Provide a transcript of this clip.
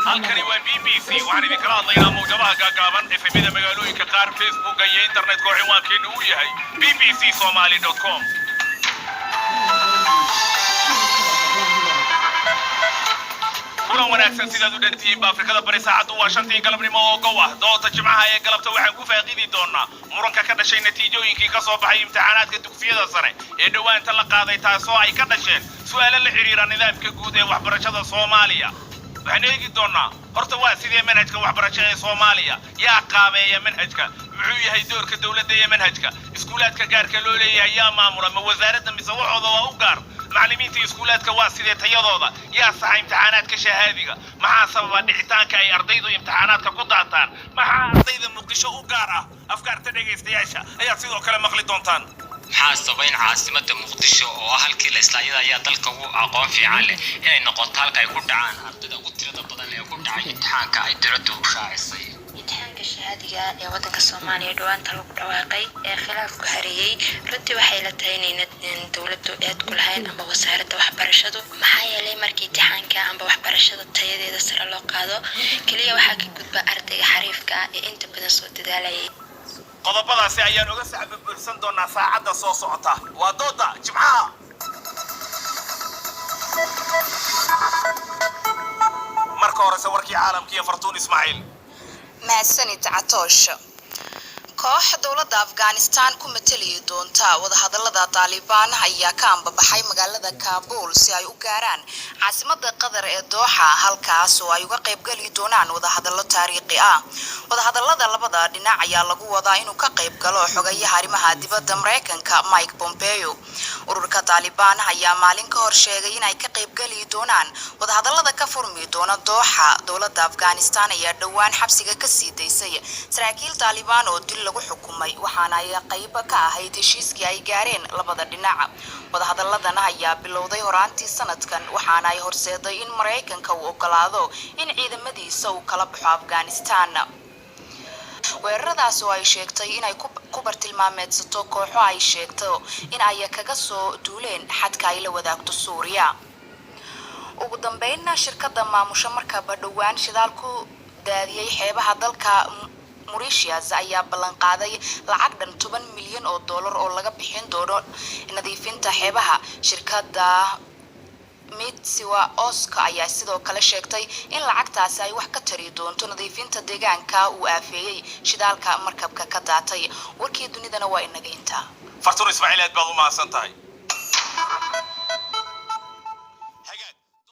Halkani waa BBC. Waxaan idinkala hadlaynaa mawjadaha gaagaaban, FM-yada magaalooyinka qaar, Facebooka iyo internetka oo ciwaankeenu uu yahay bbcsomali.com. Kulan wanaagsan, sidaad u dhantihiinba. Afrikada Bari saacaddu waa 5-tii galabnimo oo gow ah. Doodda Jimcaha ee galabta waxaan ku faaqidi doonaa muranka ka dhashay natiijooyinkii ka soo baxay imtixaanaadka dugsiyada sare ee dhowaanta la qaaday, taasoo ay ka dhasheen su'aalo la xidhiira nidaamka guud ee waxbarashada Soomaaliya. Waxaan eegi doonaa horta waa sidee manhajka waxbarasho ee Soomaaliya, yaa qaabeeya manhajka, muxuu yahay doorka dowladda ee manhajka, iskuulaadka gaarka loo leeyahay yaa maamula, ma wasaaradda mise waxooda waa u gaar, macallimiinta iskuulaadka waa sidee tayadooda, yaa saxa imtixaanaadka shahaadiga, maxaa sababa dhicitaanka ay ardaydu imtixaanaadka ku daataan, maxaa ardayda Muqdisho u gaar ah? Afkaarta dhegaystayaasha ayaad sidoo kale maqli doontaan. Maxaa sababa in caasimadda Muqdisho, oo ah halkii la islaayada ayaa dalka ugu aqoon fiican leh, inay noqoto halka ay ku dhacaan ardayda ugu tirada badan ee ku dhacay imtixaanka ay dowladdu u shaacisay? Imtixaanka shahaadiga ee wadanka Soomaaliya dhawaanta lagu dhawaaqay ee khilaafku hareeyey, runtii waxay la tahay inayna dowladdu eed ku lahayn amba wasaaradda waxbarashadu. Maxaa yeelay, markii imtixaanka amba waxbarashada tayadeeda sare loo qaado, keliya waxaa ka gudba ardayga xariifka ah ee inta badan soo dadaalayay. Qodobadaasi ayaan uga sacba buuxsan doonaa saacadda soo socota. Waa Dooda Jimcaha. Marka horese warkii caalamka iyo Fartuun Ismaaciil. Mahadsanid, Catoosh. Koox dowladda Afghanistan ku matali doonta wadahadalada Taalibaan ayaa ka ambabaxay magaalada Kaabul si ay u gaaraan caasimada Qatar ee Dooxa, halkaas oo ay uga qaybgeli doonaan wadahadallo taariikhi ah. Wadahadalada labada dhinac ayaa lagu wadaa inuu ka qayb galo xogayaha arrimaha dibadda Mareykanka, Mike Pompeo. Ururka Taalibaan ayaa maalin ka hor sheegay in ay ka qaybgeli doonaan wadahadalada ka furmi doona Dooxa. Dowladda Afghanistan ayaa dhowaan xabsiga kasii daysay saraakiil Taalibaan oo dil lagu xukumay, waxaana ay qayb ka ahayd heshiiskii ay gaareen labada dhinac. Wadahadalladan ayaa bilowday horaantii sanadkan, waxaana ay horseeday in Maraykanka uu ogolaado in ciidamadiisa uu kala baxo Afghanistan. Weeraradaas oo ay sheegtay inay ku bartilmaameedsato kooxo ay sheegto in ay kaga soo duuleen xadka ay la wadaagto Suuriya. Ugu dambeynna, shirkadda maamusha markaba dhowaan shidaal ku daadiyey xeebaha dalka Mauritius ayaa ballanqaaday lacag dhan 10 milyan oo dollar oo laga bixin doono nadiifinta xeebaha. Shirkadda Mitsui Osco ayaa sidoo kale sheegtay in lacagtaasi ay wax ka tari doonto nadiifinta deegaanka uu aafeeyey shidaalka markabka ka daatay. Warkii dunidana waa inaga intaa. Fartuun Ismaaciil, aad baad u mahadsan tahay.